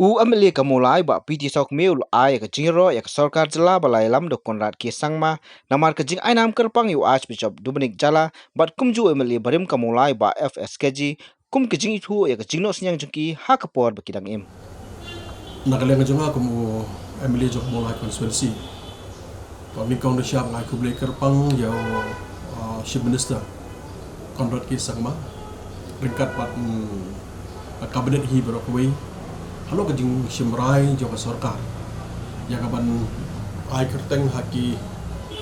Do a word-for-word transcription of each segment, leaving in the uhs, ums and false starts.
U M L A ka Mawlai Bah P T Sawkmie u la ai ïa ka jingïaroh ïa ka sorkar jylla ba la ïalam da u Conrad K Sangma namar ka jingainam kyrpang ïa u Archbishop Dominic Jala bad kumjuh u M L A barim ka Mawlai Bah F S Kyrjee kum ka jingithuh ïa ka jingnoh synñiang jong ki ha ka por ba ki dang im. Na ka liang jong nga kum u M L A jong ka Mawlai constituency, to nyngkong nyngshap nga ai khublei kyrpang ïa u, uh, Chief Minister Conrad K Sangma ryngkat bad, mm, ka cabinet hi baroh kawei halor ka jingshim rai jong ka sorkar ïa ka ban ai kyrteng ha ki,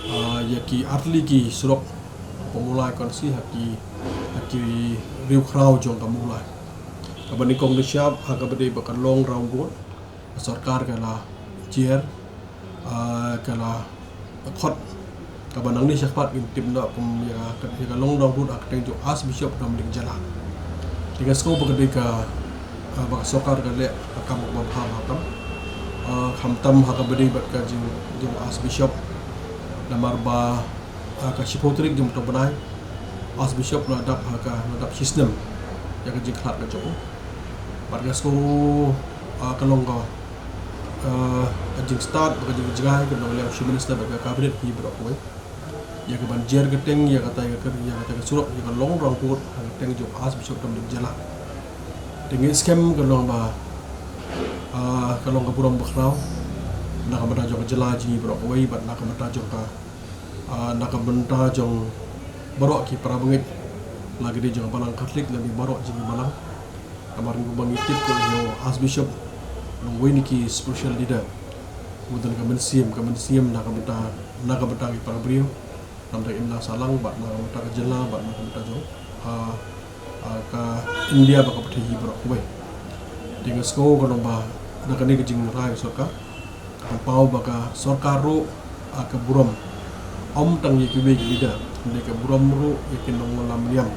uh, ïa ki artylli ki surok ha Mawlai constituency ha ki, ha ki riewkhraw jong ka Mawlai. Kaba nyngkong nyngshap ha kaba dei ba ka long round road, ka sorkar ka la jer, ah, ka la khot, kaba nangne shakhmat ngin tip noh kum ïa ka, ïa ka long round road ha ka kyrteng jong u Archbishop Dominic Jala. Te nga sngew ba ka dei ka, ah, ba ka sorkar ka leh ka kam kaba bha bha tam. Ah, khamtam ha kaba dei bad ka jing, jong u Archbishop namar ba ha ka shiphew tarik jong u bnai, Archbishop u la dap ha ka, u la dap shi snem ïa ka jingkhlad ka jong u. Bad nga sngew, ah, ka long ka, ah, ka jingstad bad ka jingjngai ka long ïa u Chief Minister bad ka cabinet hi baroh kawei ïa ka ban jer kyrteng ïa katai ka, ïa katai ka surok, ïa ka long round road ha ka kyrteng jong u Archbishop Dominic Jala. Te ngi skhem ka long ba, ah, ka long ka burom bakhraw na ka bynta jong ka jylla jong ngi baroh kawei bad na ka bynta jong ka, ah, na ka bynta jong baroh ki para bangeit, la ka dei jong ka Balang Katholik lane baroh jong ki balang. Namar kumba ngi tip ko ïa u Archbishop u long uwei na ki spiritual leader, u don ka mynsiem, ka mynsiem na ka bynta, na ka bynta ki para briew, na ka bynta ka imlang sahlang bad na ka bynta ka jylla bad na ka bynta jong, ah, ah, ka India bad ka pyrthei hi baroh kawei. Te nga sngew ka long ba na kane ka jingrai ka sorkar, ka pynpaw ba ka sorkar ruh, ah, ka burom ym tang ïa kiwei ki leader, hynrei ka burom ruh ïa ki nongïalam niam,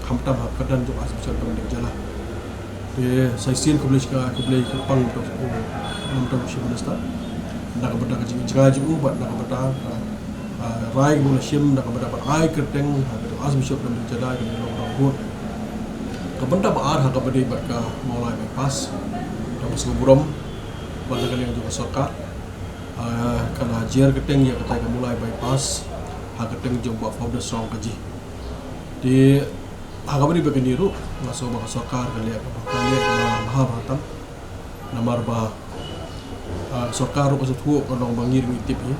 khamtam ha ka kyrdan jong u Archbishop Dominic Jala. Te sa shisien khublei shibun, khublei kyrpang to u, um, to u Chief Minister na ka bynta ka jingjngai jong u bad na ka bynta ka, ah, rai kaba u la shim na ka bynta ban ai kyrteng ha ka Archbishop Dominic Jala ïa ka long round road. Ka bynta ba ar ha kaba dei bad ka Mawlai bypass, to ka sngewburom ba na ka liang jong ka sorkar, ah, ka la jer kyrteng ïa katai ka Mawlai bypass ha ka kyrteng jong u Bah Founder Sawrong Kaji. Te ha kaba dei bad kane ruh nga sngew ba ka sorkar ka leh kaba, ka leh kaba bha bha tam. Namar ba, ah, ka sorkar ruh ka sngewthuh ka long ba ngi ruh ngi tip hi.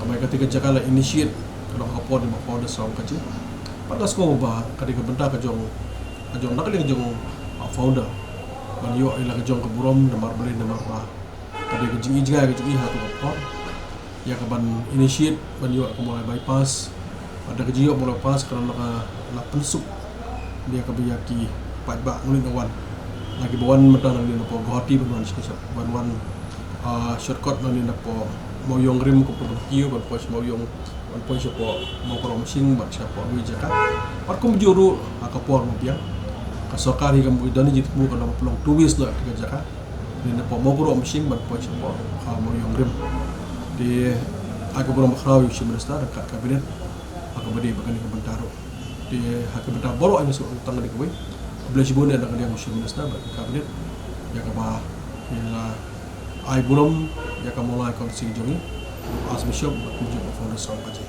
Kaba ïa katei ka jaka la initiate ka long ha ka por jong u Bah Founder Sawrong Kaji. Bad nga sngew ba ka dei ka bynta ka jong, ka jong na ka liang jong u Bah Founder ban ïoh ïa la ka jong ka burom namar balei, namar ba ka dei ka jingïohi jngai ka jong i ha kato ka por ïa ka ban initiate ban ïoh ka Mawlai bypass. Bad da ka jingïoh Mawlai bypass ka la, ka la pynsuk ïa kaba ïa ki paidbah nongrim nongwan, la kiba wan mynta nangne napoh Guwahati ban wan sha, ban wan, ah, shortcut nangne napoh Mawïong Rim, kumto ban kiew ban poi sha Mawïong, ban poi shapoh Mawkroh Umshing bad shapoh kawei jaka. Bad kumjuh ruh ha ka por ba biang ka sorkar hi ka mut don jingthmu ka long, long two ways noh ka jaka. Nangne napoh Mawkroh Umshing ban poi shapoh, ah, Mawïong Rim. Te ai ka burom bakhraw ïa u Chief Minister ryngkat ka cabinet ha kaba dei bad kane ka bynta ruh. Te ha ka bynta baroh nga sngew tang kane kawei, khublei shibun na ka liang u Chief Minister bad ka cabinet ïa kaba ïa la ai burom ïa ka Mawlai constituency jong ngi, u Archbishop bad kumjuh u Bah Founder Sawrong Kaji.